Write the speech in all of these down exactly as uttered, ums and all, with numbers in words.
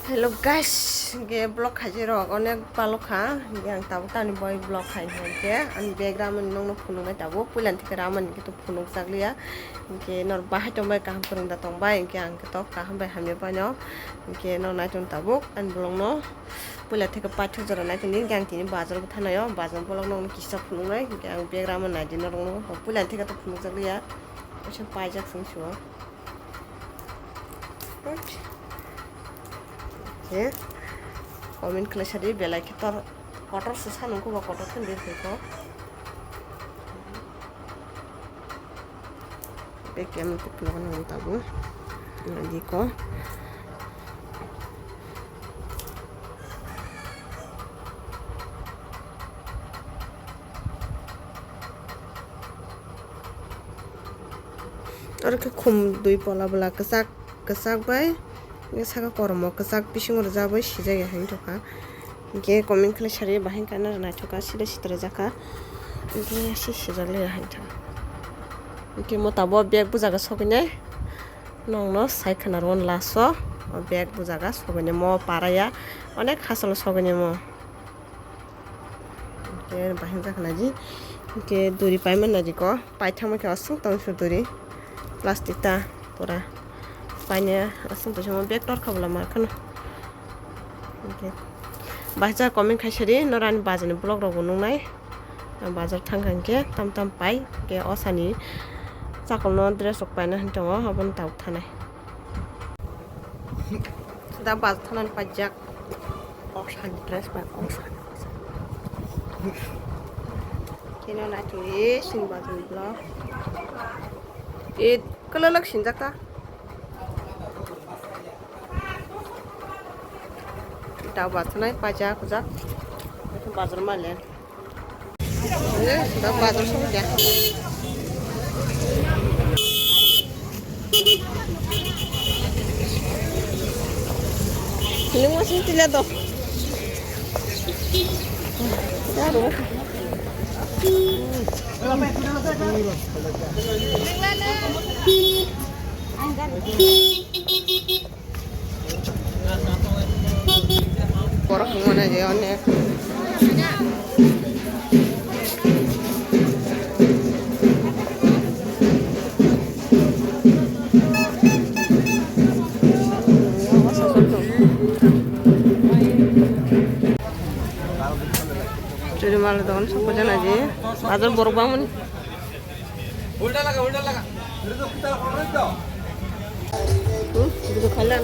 Hello guys, ge vlog khaijak rok onek balok kha, ge ang tabuk tani boy vlog khai hwnkhe ang bag ramani nokno phunuknai tabuk, puilani theke ramani khe to phunukjak liya, hwnkhe nor bahai tongbai kaham kwrwng da tongbai, hwnkhe ang khe to kaham bai hamya paino, hwnkhe no naitung tabuk ani vlog no puila theke paithak jora naitung di, hwnkhe ang tini bazar bo thanaio, bazar vlog nokno kisa phunuknai, hwnkhe ang bag ramani naidi norokno, puilani theke to phunukjak liya, oisa paijak chwng sio. Comment khlai sadi belai khe tor kotor se sanung kuba kotor khe berkhai kho. Be kem kuk logo nang tabu. Nang di ko. Oro khe khum dui pola bwla kwchak, kwchak bai saka kormo kwchak bisingo rwjak bai sijak ya hinwi tongkha. Hwnkhe comment khlai sari bahai kana naithok kha sida sitra jak kha. Hwnkhe si sijak le ya hinwi tongkha. Hwnkhe mo tabuk bag bujaga sogwinai nongno sai khwna rw last o bag bujaga sogwinai mo para ya onek hachalo sogwinai mo. Hwnkhe bahai wngkha naidi. Hwnkhe duri paimani naidi ko. Paithangma khe aswk tong sir duri. Plastic ta pura. Paine aswk tong sir bag tor kha bwla ma kheno. Hwnkhe bahai comment khai sari norani bazar ni vlog rok bo nuknai. Ang bazar thangkha hwnkhe tam tam pai. Hwnkhe osani chakolno dress rok paina hinwi tongo, abono tabuk thanai. Da bazar thanani paijak. Osan dress bai osan. Kino na twi sin bazar ni vlog. E kololok sinjak ta. Da bazar nai paijak kujak. Bazar malen. Eh, da bazar song ya. Ini masih tidak dong. Baru. Borok wngmano je onek. Churi mala dogan sokojana je. Bazar borok bangmani. Ulta laga, ulta laga. Itu khalan.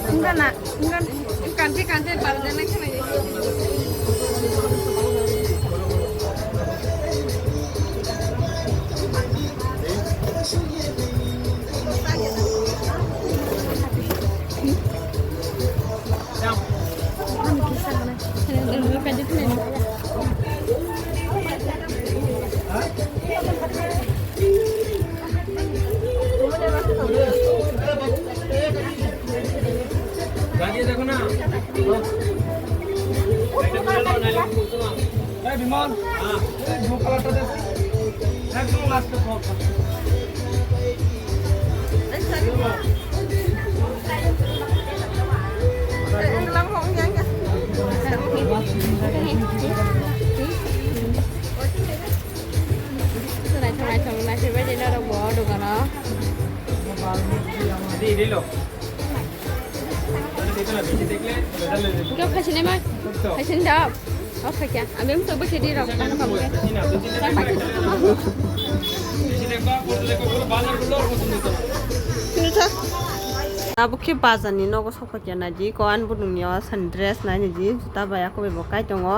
Enggak nak, enggak. Kanti kanti pada nak sana. এই বিমল, এই ব্লু কালারটা দে। একদম লাস্টে কম। Naithok naithok naisirbaidi norok bo dogano. Di, di lo. Hwnkhe phaisini ma? Phaisini da? O phaikha. Ang bemsa bwkhe di rok. Abo khe bazar ni nogo sokphaikha naidi ko ani bwrwngni o asani dress nainidi juta bai ako bai bo kai tongo.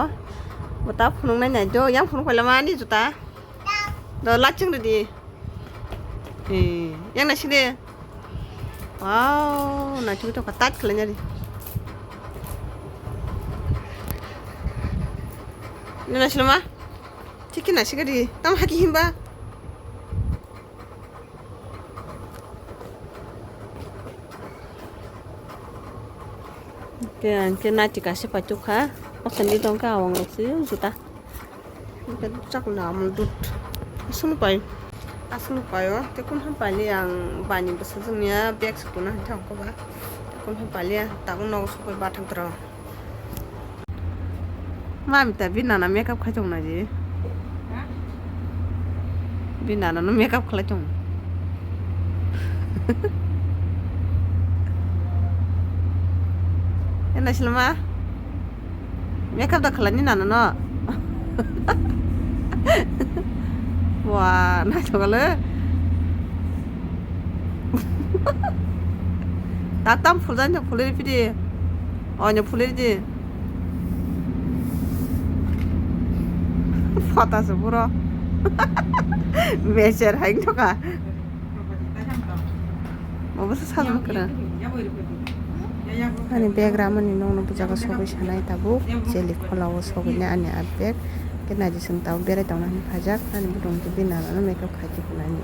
Bo ta phunuknai naidi o yang phunuk paila ma ani juta. Do laching ridi. Eh, yang nasi de. Wow, naithok thok tat khlai nari. Nana siloma. Thik khe nasi gadi. Tam haki himba. Ke ang ke naiti kaisa paithak kha. O sandi tong kha awang rok se juta. Ke chak na amul dut. Aswk pai. Aswk pai o. Te kun ham pai li ang bani bwsajwk niya bag se kuna hai thang ko ba. Te kun ham pai li ya. Tabuk nogo sokoi bathang tro. Mami ta bini nana makeup khai tong naidi. Bini nana no makeup khlai tong. Ena silma. Makeup da khlai ni nana no. Wa, naithok le. Tatam phuljan phuliri phidi. Oino phuliri di. Photo se puro. Mecher hai wngthoka. Obo se sajma kwrwng. Ani bag ramani nokno bujago sogwi sanai tabuk. Jeli khola o sogwi nai ani a bag. Khe naidi chwng tabuk berai tongna hinwi phaijak. Ani bwrwng khe bini nana no makeup khai tongkha ani.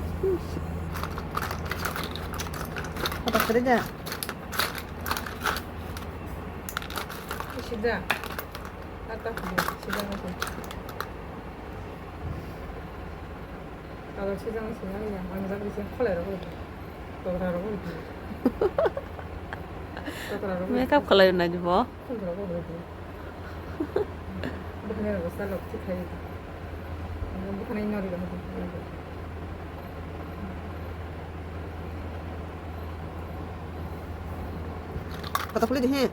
Photo kwrwi da. Sida. Ata sida. Sida. Kalar sida sida ya. Ang jak bisa kholai rok. Togra rok. Togra rok. Makeup khlai nai di bo. Khum rok. Bukhani rok sa lok thik khai. Bukhani nori rok. Kata khulai di he.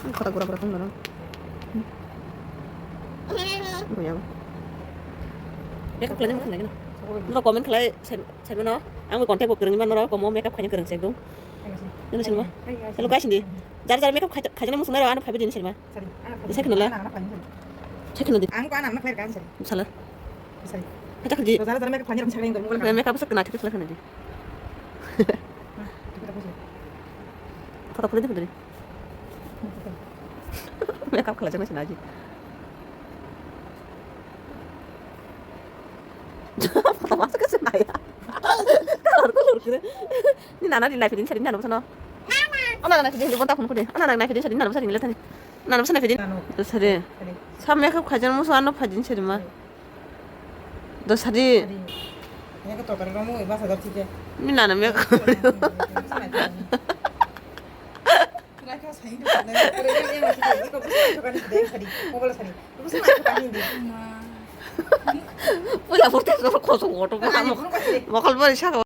Kota gura gura tong dano. Boya. Makeup khlai nang khlai na. Noro comment khlai sen sen no. Ang contact bo kwrwng ma noro komo makeup khlai kwrwng se ekdom. Noro sen ma. Hello guys ni. Jar jar makeup khlai khlai na musunai ano phai din sen ma. Sen khna la. Sen khna di. Ang ko ana na phai kan sen. Sala. Sen. Kata khdi. Jar jar makeup khlai ni sen. Makeup sak na khdi khlai khna di. Photo khulai di photo di. Makeup khlai jaknai sina aji. Photo masa khe sina ya. Color color khe. Ni nana di nai philin sari nana bosano. Ana nana khe di bonta phone khudi. Ana nana nai philin sari nana bosani le thani. Nana bosani philin. Sari. Sa makeup khlai jaknai musu ano phai din sari ma. Dosari. Ini ke tokar kamu iba sadar sih. Ini nana me. Pula putih kosong oto. Mokol bari saka.